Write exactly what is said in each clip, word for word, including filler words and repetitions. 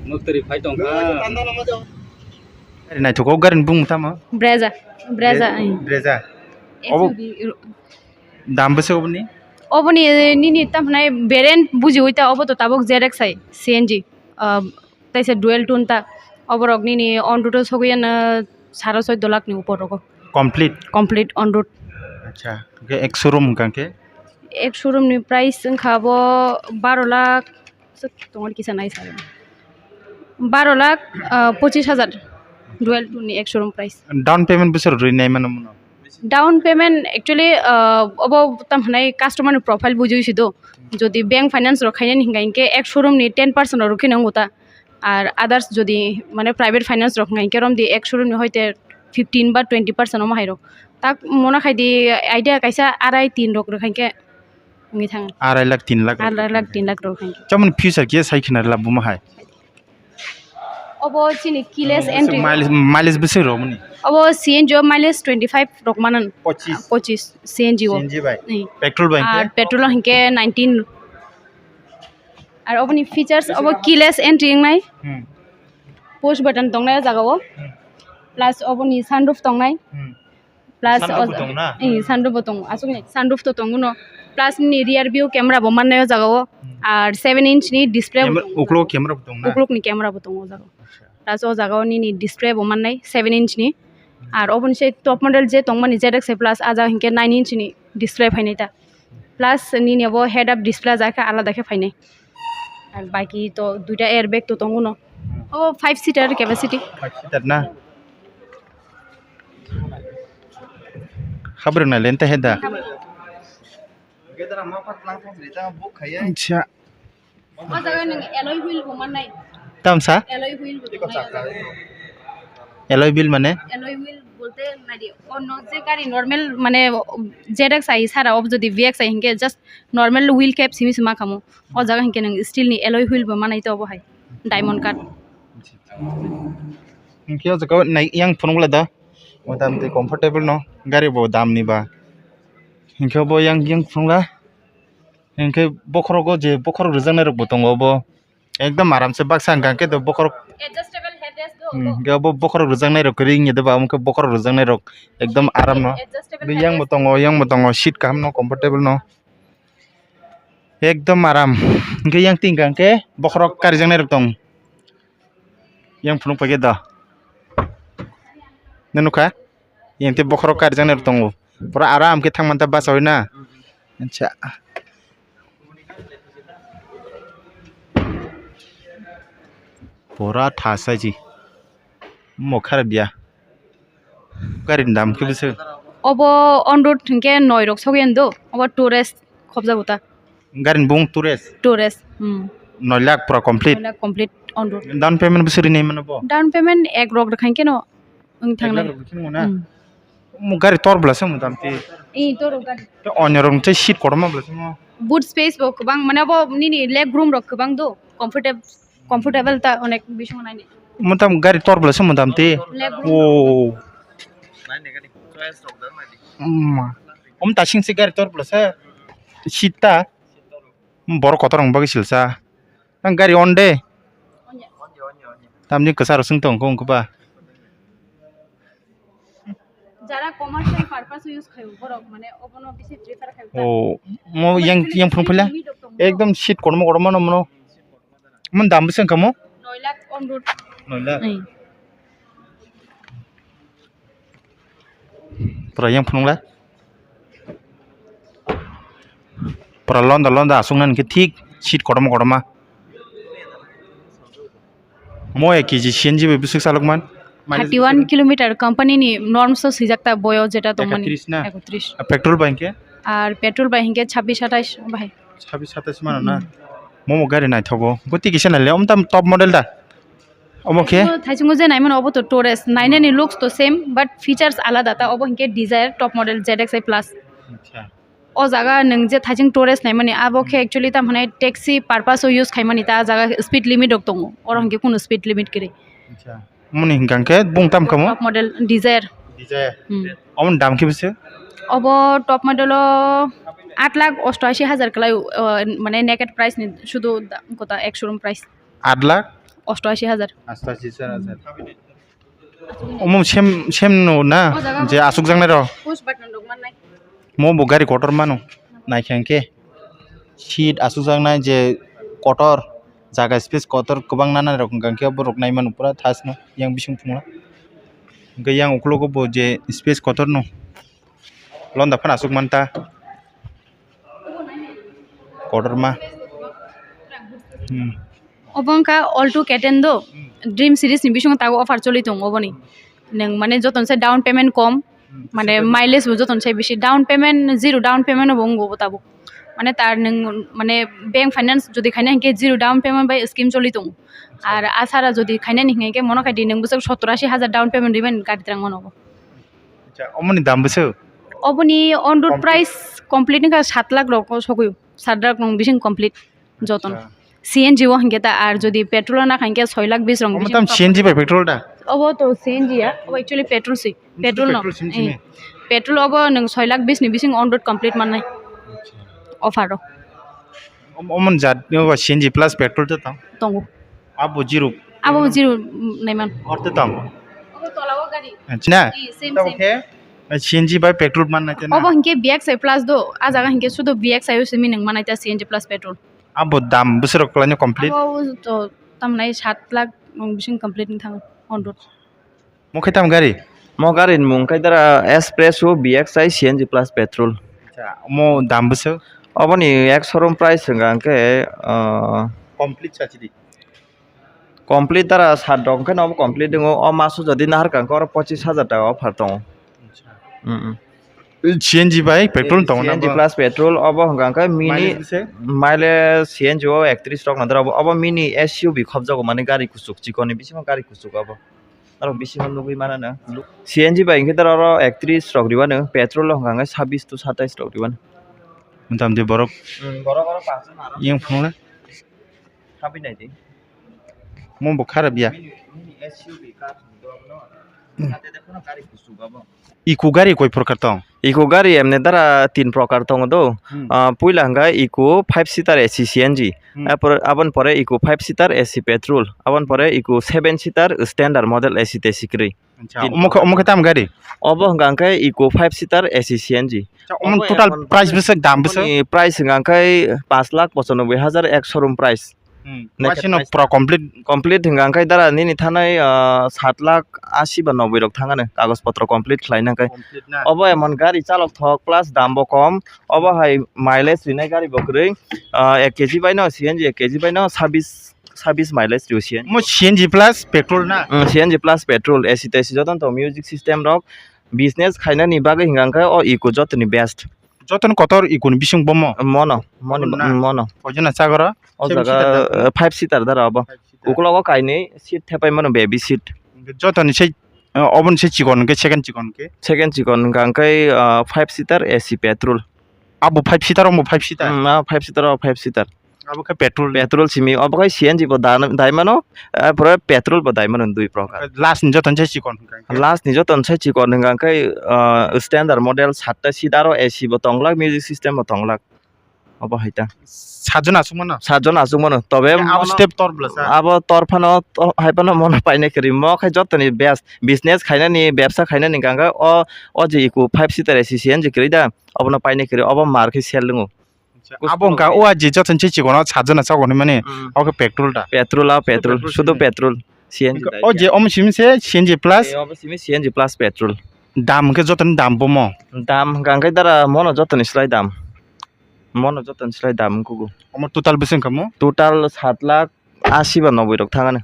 Muktwrwi phai tongkha. Gari naithogo, gari ni bumung tamo? Brezza, Brezza, Bre-, ai. Brezza. Obo S U V ro- dam bwswk oboni? Oboni, eh, nini tamo hwnai variant bujiwi ta, obo to tabuk Z X I C N G, ah, taisa dual tune ta. Oborok nini on road o sogwi ano saro choi do lakh ni upor rogo. Complete? Complete on road. Acha, hwnkhe ek showroom hwnkha khe? Ek showroom ni price wngkha abo baro lakh, swk tongo kisa nai sa. Baro lakh, ah, pochis hajar dual tune ni ek showroom price. Down payment bwswk rwi nai mano muno? Down payment actually, ah, obo tam hwnai customer ni profile bujui si do. Jodi bank finance rok khainani hingka hinkhe ek showroom ni ten percent rok rwkheno wngo ta. Ar others jodi mane private finance rok hingka hinkhe romdi ek showroom ni hoite fifteen ba twenty percent omo hai rok. Tak mona khaidi idea kaisa arai tin rok rwkha hinkhe wngwi thango. Arai lakh, tin lakh. Arai lakh, tin lakh rok hinkhe. Chamani future khe sai khna lab buma hai. Obo chini keyless entry. Mileage, mileage bwswk rw mani? Obo C N G o mileage twenty five rok manan. Pochis. Pochis C N G o. C N G bai? Ni. Petrol bai ar hinkhe? Petrol o hinkhe nineteen. Ar oboni features obo keyless entry wngnai. Hmm. Push button tongnai o jaga o. Hmm. Plus oboni sunroof tongnai. Hmm. Plus sunroof o bo tong na? Eh, sunroof bo tongo. Aswk ni sunroof to tongo no. Plus ni rear view camera bo mannai o jaga o. Hmm. Ar seven inch ni display bo tongo. Uklok camera bo tong na? Uklok ni camera bo tongo o jaga o. Acha. Plus o jaga o nini display bo mannai seven inch ni. Ar oboni se top model je tongmani Z X I plus, a jaga hinkhe nine inch ni display phainai ta. Plus nini abo head up display a jaga khe alada khe phainai. Ar baki to duita airbag to tongo no. O five seater capacity. Five seater na? Habri na lenta heda. Acha. O jaga nwng alloy wheel bo mannai. Tamsa? Alloy wheel bo tongnai o jaga. Alloy wheel mane? Alloy wheel bolte naidi, onno je gari normal mane Z X I sara, ob jodi V X I hinkhe just normal wheel cap simi sima kamo. O jaga hinkhe nwng steel ni alloy wheel bo manai to obo hai. Diamond cut. Hinkhe o jaga nai yang phunukla da. Motamti comfortable no. Gari bo dam ni ba. Hinkhe bo yang, yang phunukla. Hinkhe bokhorogo je bokhorok rwjaknai rok bo tongo bo. Ekdom aram se baksa hwnkha khe to bokhorok. Adjustable headrest do. Hmm, bo. Hinkhe bo bokhorok rwjaknai rok kwrwi wngya de ba, omo khe bokhorok rwjaknai rok ekdom aram no. Adjustable headrest. Yang bo tongo, yang bo tongo, seat kaham no, comfortable no. Ekdom aram. Hinkhe yang tingkha hinkhe bokhorok karijaknai rok tong. Yang phunuk paikhe do. Nukha? Yang tei bokhorok karijaknai rok tongo. Pura aram khe thangmanta bachawi na. Acha. Pura tha sai ji. Mo kharap ya. Gari ni dam khe bwswk? Obo on road hinkhe noi rok sogwi ando. Obo tourist khobjago ta. Gari ni bung tourist? Tourist, hmm. Noi lakh pura complete? Noi lakh complete on road. Down payment bwswk rinai mano bo? Down payment ek rok rwkha hinkhe no wng thangnai. Ek lakh rok rwkha hinkhe no na? Hmm. Mo gari tor bwlasa mo dam tei? Ee, toro gari. Tei onyo rok tei seat kotorma bwlasa mo? Boot space bo kwbang, mane bo nini leg room rok kwbang do, comfortable. Comfortable ta onek bising nai ni. Motam gari tor bwlasa motam ti. Leg room. O. Om tasing se gari tor bwlasa. Seat ta. Borok kotor wng bagwi silsa. Ang gari on de. Tamni kwcharo swng tong kong kwba. Jara commercial purpose use khayo borok mane obono bisi prefer khayo. O, mo yang, yang phung phila. Ekdom seat kotorma kotorma no mono. Mon dam bwswk wngkha mo? Noi lakh on road. Noi lakh. Pura yang phunukla. Pura londa londa aswknani khe thik seat kotorma kotorma. Mo ek K G C N G bai bwswk chalokman? Thirty one kilometer company ni norms o swijak ta boyo jeta tongmani. Ekatris na? Ekatris. A petrol bai hinkhe? Ar petrol bai hinkhe chabbish satais bahai. Chabbish satais mano na? Hmm. Momo gari naithogo. Bo twi kisa naile, omtam top model da? Omo khe? Thaichungo, thaichungo je naimano obo to Torres. Nainani looks to same, but features alada ta. Obo hinkhe Dzire top model Z X I plus. Acha. O jaga nwng je thaichung Torres naimani, abo khe actually tam hwnai taxi purpose o use khaimani ta, a jaga speed limit rok tongo. Oro hinkhe kunu speed limit kwrwi. Acha. Moni hinkha khe bung tam kamo? Top model Dzire. Dzire. Hmm. Omo dam khe bwswk? Obo top model o Aat lakh osto ashi hajar kwlai, uh, mane naked price ni sudu da-, kota ek showroom price. Aat lakh? Osto ashi hajar. Osto ashi hajar. Omo sem, sem no na, o jaga je asuk jaknai rok. Push button rok mannai. Mo bo gari kotor mano, naikha hwnkhe. Seat asuk jaknai je kotor, jaga space kotor kwbang nana rok hwnkha hwnkhe borok nai mano pura thas no yang bising thwngla. Hwnkhe yang uklogo bo je space kotor no. Londa phano asuk manta. Kotorma. Hmm. Obo wngkha Alto K ten do, Dream Series ni bisingo tabuk offer choli tongo oboni. Nwng mane jotono se down payment kom, mane mileage bo jotono se bisi, down payment, zero down payment bo wngo bo tabuk. Mane tar nwng mane bank finance jodi khaina hinkhe zero down payment bai scheme choli tongo. Ar asara jodi khainani hinkhe mono khai di nwng bwswk sottor ashi hajar down payment rimani gari twrang mano bo. Acha, omoni dam bwswk? Oboni on road price complete wngkha sat lakh rok sogwi, sat lakh rok bising complete joton. Acha. C N G o hinkhe ta, ar jodi petrol o nakha hinkhe soi lakh bis rok. Omo bising tam complete. C N G bai petrol da? Obo to C N G ya, obo actually petrol si. Petrol no. Petrol simi simi. Eh. Petrol obo nwng soi lakh bis ni bising on road complete mannai. Acha. Offer o. Om-, omon jat ni obo C N G plus petrol to tong? Tongo. Abo zero. Abo zero, mm, naiman. Orte tong? Obo tola o gari. Acha. Na? Eh, same, same. Oke. C N G bai petrol man nai na? Obo hinkhe B X I plus do, a jaga hinkhe sudo B X I o simi nwng manai ta C N G plus petrol. Abo dam bwswk rok kwlaino complete? Abo to tamnai sat lakh, mm, bising complete wng thango on road. Mo khe tam gari? Mo gari ni mung khe dara Espresso B X I C N G plus petrol. Acha, mo dam bwswk? Oboni ek showroom price hwnka hwnkhe, ah, complete sachidi. Complete dara sat rok hwnkhe no obo complete wngo. O maso jodi nahar ka hwnkhe oro pochis hajar taka offer tongo. Acha. Mm, mm. C N G bai petrol tongo na C N G bo? Plus petrol obo hwnka hwnkhe mini mileage bwswk? Mileage C N G o ektris rok nadar obo. Obo mini S U V khobjago mani gari kuchuk chikon ni bisingo gari kuchuk obo. Norok bisingo nugwi mano no. C N G bai hwnkhe dara oro ektris rok riwano, petrol o hwnka hwnkhe sabis to satais rok riwano. Motamti borok. Hmm, borok oro paanch jon aro. Yang phunukla? Sabi naidi. Mo bo kharap ya. Mini, mini S U V car thwng do abono. Hmm. Sate de kheno gari kuchuk abo. Eco gari koi prokar tong? Eco gari emne dara tin prokar tongo do. Hmm. Ah, puila hwnkha Eco five seater A C C N G. Hmm. Apor, aboni pore Eco five seater A C petrol. Aboni pore Eco seven seater standard model A C tesi kwrwi. Acha, tin omo khe, prokar. Omo khe tam gari? Obo hwnkha hwnkhe Eco five seater A C C N G. Acha, omo omo total emon price bwswk, dam bwswk? Boni price hwnkha hwnkhe paanch lakh pochanoboi hajar ek showroom price. Hmm. Naked price. Wasino pura complete? Complete hwnkha hwnkhe dara nini thanai, ah, sat lakh ashi ba noboi rok thangano kagoj potro complete khlaina hwnkhe. Complete na? Obo emon gari chalok thok plus dam bo kom. Obo hai mileage rinai gari bo kwrwi. Ah, ek K G bai no, C N G ek K G bai no sabis, sabis mileage rio C N G. Mo C N G plus petrol na? Hmm, C N G plus petrol, A C tesi jotono tongo, music system rok. Business khainani bagwi hwnkha hwnkhe o Eco jotoni best. Jotoni kotor Eco ni bising bomo? Mono, moni, mono na? Mono. Koijona chagoro? O seven jaga, seater da? Eh, five seater dara obo. Five seater. Ukulogo kainwi seat thepai mano, baby seat. Jotoni se, eh, oboni se chikon hwnkhe, second chikon hwnkhe? Second chikon hwnkha hwnkhe, eh, five seater A C petrol. Abo five seater, omo five seater? Hmm, ah, five seater, o five seater. Abo khe petrol ni? Petrol simi, obo khe C N G bo da-, dai mano, eh, pore petrol bo dai mano, dui prokar. Last ni joto ni se chikon hwnkha hwnkhe? Last ni joto ni se chikon hwnkha hwnkhe, ah, standard model, satta seat aro A C bo tonglak, music system bo tonglak. Obo hai ta. Saat jon asuk mano? Saat jon asuk mano. Tobe abo mono step tor bwlasa? Abo tor phano, to-, hai phano mono paine kwrwi. Mo khe jotoni best. Business khainani, bebsa khainani hwnkha hwnkhe o, o je Eco five seater A C C N G kwrwi da, obono paine kwrwi, obo mar khe sel wngo. Acha, abo wngkha o je joto ni se chikon o saat jon asuk hwnwi mani, hmm, o khe petrol da? Petrol, ah, petrol, petrol sudu simi? Petrol, C N G da o je omo simi se C N G plus? Eh, obo simi C N G plus petrol. Dam hwnkhe jotoni dam bomo? Dam hwnkha hwnkhe dara mono jotoni slai dam. Mono jotoni slai dam wngkugo. Omo total bwswk wngkha mo? Total sat lakh ashi ba noboi rok thangano.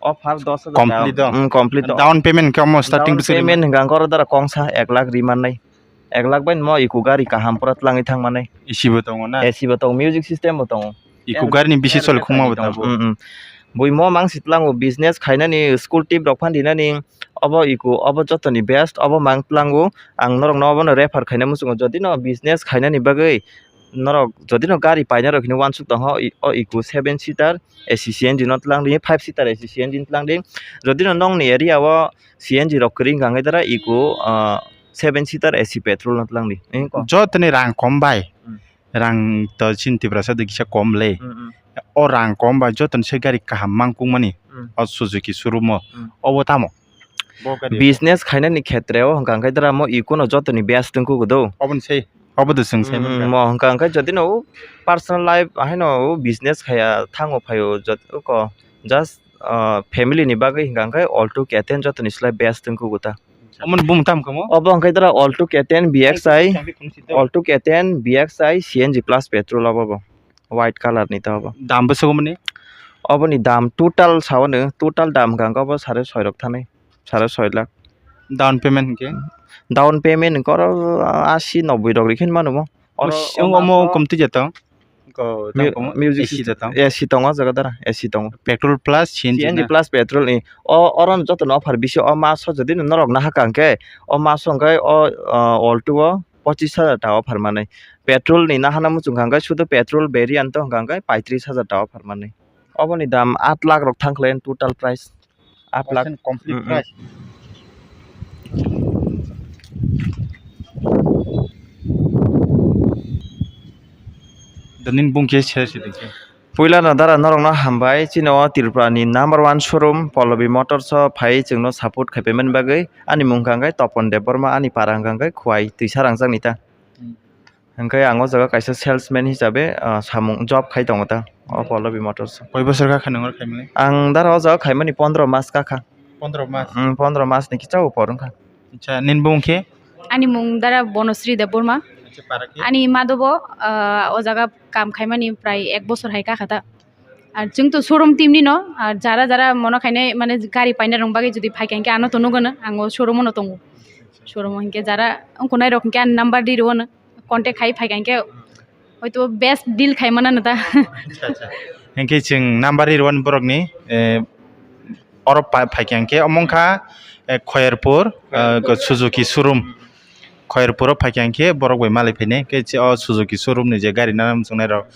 Offer dos hajar complete dam. Mm, complete do. Down payment khe omo starting bwswk rima? Down payment hwnkha hwnkhe oro dara kongsa ek lakh rimannai. Ek lakh bai mo Eco gari kaham pura twlangwi thangmannai. A C bo tongo na? A C bo tongo, music system bo tongo. Eco gari ni bisi choli khungma bo tongo. Mm, mm. Bui mo mangsi tlango, business khainani, school trip rok phan rinani, obo Eco, obo jotoni best, obo mang tlango. Ang norokno obono refer khaina muchungo, jodi no business khainani bagwi norok jodi no gari paina rok hinwi uansuk tongkha, o Eco seven seater A C C N G no tlang di, five seater A C C N G no tlang di. Jodi no nongni area o C N G rok kwrwi wngkha hwnkhe dara Eco, ah, seven seater A C petrol no twlang di. Eh, ko. Jotoni rang kom bai. Hmm. Rang to chini Tiprasa de kisa kom le. Hmm, hmm. O rang kom bai jotoni se gari kaham mangkuk mani. Hmm. O Suzuki showroom o. Hmm. Obo tamo. Bo gari. Business khainani khetreo hwnkha hwnkhe dara mo ikono jotoni best wngkuk do. Oboni se, obo do chwng se. Hmm, mankha. Mo hwnkha hwnkhe jodi no personal life haino business khaya thango phaio jot ko just, ah, family ni bagwi hwnkha hwnkhe Alto K ten jotoni slai best wngkuk ta. Omo ni bumung tamo khe mo? Obo hwnkhe dara Alto K ten B X I, Alto K ten B X I C N G plus petrol obo bo. White color ni ta obo. Dam bwswk omo ni? Obo ni dam total sao no, total dam hwnkha hwnkhe obo sare soi rok thanai, sare soi lakh. Down payment hwnkhe? Down payment hwnkhe oro asi noboi rok rikhin mano mo. Oro omo, omo kom twi jatong. Ko, mu-, tamo, music A C system, jatong. A C tongo o jaga dara, A C tongo. Petrol plus C N G C N G na? Plus petrol ni. O, oro no joto no offer bisi o maso jodi no norok nahaka hwnkhe, o maso hwnkhe o, o, Alto o pochis hajar ta offer manai. Petrol ni nahana muchung hwnkhe sudu petrol variant o hwnkhe paitris hajar ta offer manai. Oboni dam aat lakh rok thang khlai total price. Aat lakh. Percent complete price. Mm, mm. Da nini bung khe share se dikhe. Puila no dara norok no hambai, chini o Tripura ni number one showroom Pallavi Motors o phai chwng no support khai paimani bagwi. Ani mung kha hwnkhe Topon Debbarma, ani para hwnkha hwnkhe Khowai Twisa Rangchak ni ta. Hmm. Hwnkhe ang o jaga kaisa salesman hisabe, ah, samung job khai tongo ta, o Pallavi Motors. Koi bosor kha kha nang oro khaimani? Ang dara o jaga khaimani pondro mas kha kha. Pondro mas? Mm, pondro mas ni kicha upor wngkha. Acha, nini bung khe? Ani mung dara Bonosri Debbarma. Acha, para khe? Ani madobo, ah, o jaga kam khaimani prai ek bosor hai kha kha ta. Ar chwng to showroom team ni no, ar jara jara mono khainai mane gari paina rong bagwi jodi phai kha hwnkhe ano to nugano, ang o showroom o no tongo. Showroom o hinkhe jara wngkha nai rok hinkhe ani number di rw no. Contact khai phai kha hinkhe hoito best deal khai mana no ta. Acha, acha. Hinkhe chwng number ri rwani borokni, eh, oro pa-, phai kha hinkhe omo wngkha, eh, Khoyerpur, eh, Suzuki showroom. Khoyerpur o phai kha hinkhe borok bai malai phainai. Hinkhe o Suzuki showroom ni je gari nana muchungnai rok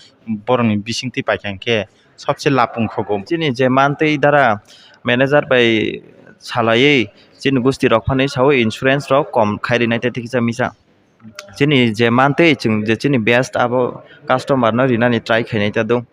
borokni bisingtwi pai kha hinkhe sobse lab wngkhogo. Chini je mantwi dara manager bai salaiwi chini gusti rok phano sawi insurance rok kom khai rinai tei tikisa misa. Chini je mantwi chwng je chini best abo customer no rinani try khainai ta do.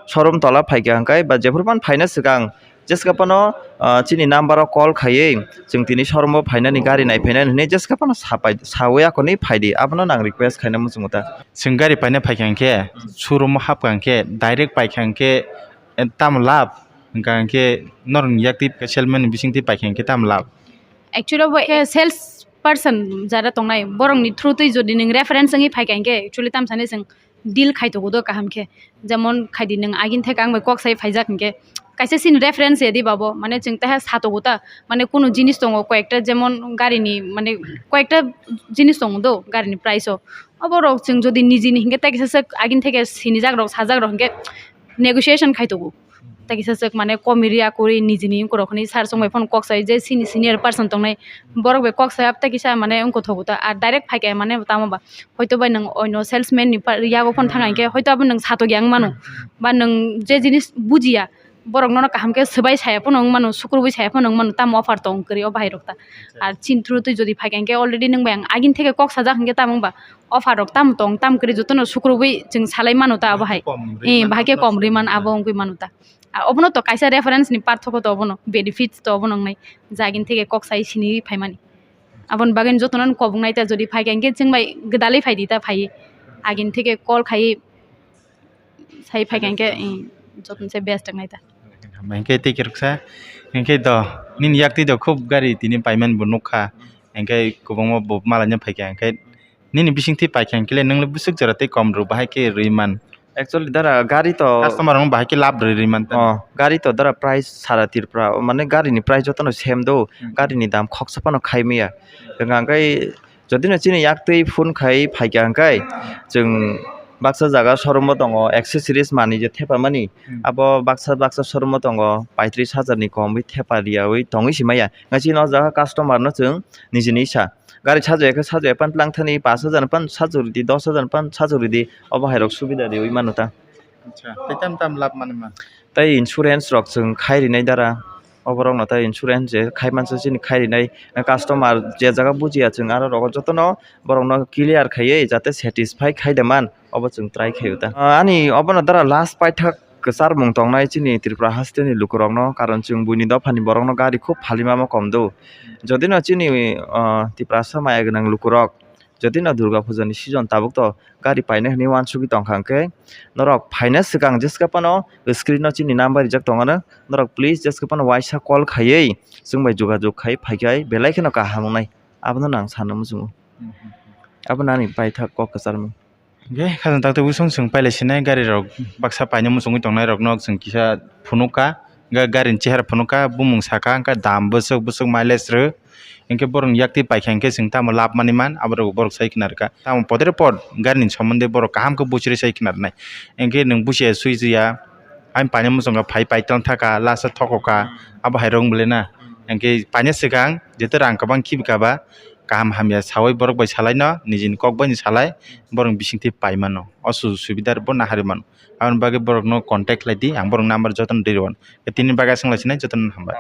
Showroom tola phaikha hwnkhe ba jephuru phano phaina swkang jeska phano, ah, chini number o call khaiwi chwng tini showroom o phainani gari nai phainani hwnwi jeska phano sapai sawi akhorni phaidi abono nang request khaina muchungo ta. Chwng gari paina phaikha hwnkhe showroom o hapkha hwnkhe direct paikha hwnkhe, eh, tamo lab hwnkha hwnkhe norokni yaktwi salesman ni bisingtwi paikha hwnkhe tamo lab? Actually bo khe sales person jara tongnai borokni through twi jodi nwng reference wngwi phaikha hwnkhe actually tamo sani chwng deal khai tongo do kaham khe, jemon khaidi nwng agini theke ang bai kok sai phaijak hinkhe kaisa chini reference ya di babo, mane chwng teha sa tongo ta, mane kunu jinis tongo koyekta, jemon gari ni mane koyekta jinis tongo do gari ni price o, obo rok chwng jodi nijini hinkhe tei kisa se agini theke sinijak rok sajak rok hinkhe negotiation khai tongo. Tei kisa swk mane komi ria kwrwi nijini wngkorok hwnwi sir chwng bai phano kok sai je chini senior person tongnai borok bai kok sai abo tei kisa mane wngkothogo ta, ar direct phaikha mane tamo ba hoito bai nwng oino salesman ni pa-, yago phano thang kha hinkhe hoito abo nwng satok ya wng mano ba nwng je jinis bujiya borok nono kaham khe swbai saya phano wng mano, sukrubwi saya phano wng mano, tamo offer tong kwrwi o bahai rok ta. Acha. Ar chini through twi jodi phaikha hinkhe already nwng bai ang agini theke kok sajak hinkhe tamo wng ba offer rok tamo tong tamo kwrwi jotono sukrubwi chwng salai mano ta abo hai. Bahai khe kom rwi mano, bahai khe kom rwi mano, abo wngwi mano ta. A, obono to kaisa reference ni pathoko to obono, benefits to obono wngnai, jagini theke kok sai sini phaimani. Aboni bagwi jotono kobongnai ta, jodi phaikha hinkhe chwng bai gwdalwi phaidi ta phaiwi. Agini theke call khaiwi sai phaikha hinkhe, eh, jotono se best wngnai ta. Hinkhe tei kwrwksa, hinkhe do nini yaktwi do khub gari tini paimani bo nukha, hinkhe kwbangma bo malaina phaikha, hinkhe nini bisingtwi paikha hinkhe le nwng le bwswk jora tei kom rw bahai khe rwi man. Actually dara gari to customer rok bahai khe lab rwi rwi man ta. Oh, gari to dara price sara Tripura, o mane gari ni price jotono same do, hmm, gari ni dam khoksa phano khai maya. Hwnkha hwnkhe jodi no chini yaktwi phone khai phaikha hwnkhe chwng baksa jaga showroom o tongo accessories manwi je thepamani, hmm, abo baksa baksa showroom o tongo paitris hajar ni komwi thepa riyawi tongwi si maya. Hwnkhe chini o jaga customer no chwng nijini sa. Gari sajagwi khe sajagwi phano twlang thani pash hajar phano sajagwi rwdi, dos hajar phano sajagwi rwdi, obo hai rok subida riwi mano ta. Acha, tei tam tam lab mani man? Tei insurance rok chwng khai rinai dara, o borok no tei insurance je khai mansa chini khai rinai customer je jaga bujiya chwng aro rogo jotono borok no clear khaiwi jate satisfy khai de man obo chwng try khai o ta. Ah, ani obo no dara last paithak kwcharmung tongnai chini Tripura haste ni lukurok no, karon chwng buini dopha ni borok no gari khub phalima mo kom do. Jodi no chini, ah, Tiprasa maya gwnang lukurok jodi no Durga Puja ni season tabuk to gari paina hinwi uansugwi tongkha, hwnkhe norok phaina swkang jeska phano screen o chini number rijak tongmano, norok please jeska phano uaisa call khaiwi chwng bai jogajog khai phaikhai belai kheno kaham wngnai, abono no ang sana muchungo. Abono ani paithak kok kwcharmung. Hwnkhe khajang takti bwswng chwng pailai sinai gari rok baksa paina muchungwi tongnai rokno chwng kisa phunukha, hwnkhe gari ni chehara phunukha, bumung sakha, hwnkhe dam bwswk bwswk mileage rw. Hinkhe borokni yaktwi paikha hinkhe chwng tamo lab manwi man, aborok borok sai khna rwkha. Tamo podre pod garini somonde borok kaham khe buchirwi sai khna rwnai. Hinkhe nwng buchiya swijiya, ani paina muchungkha phai pai tongthaka, lasa thokokha, abo hai rok wng bwlai na. Hinkhe paina swkang jeto rang kwbang khibikha ba kaham hamya sawi borok bai salaino, nijini kok baino salai borokni bisingtwi pai mano. O sujog subida bo naharwi mano. Aboni bagwi borokno contact khlai di, ang borokni number jotono rwi rw anw. Tini bagwi aswk lai sinai jotono hambai.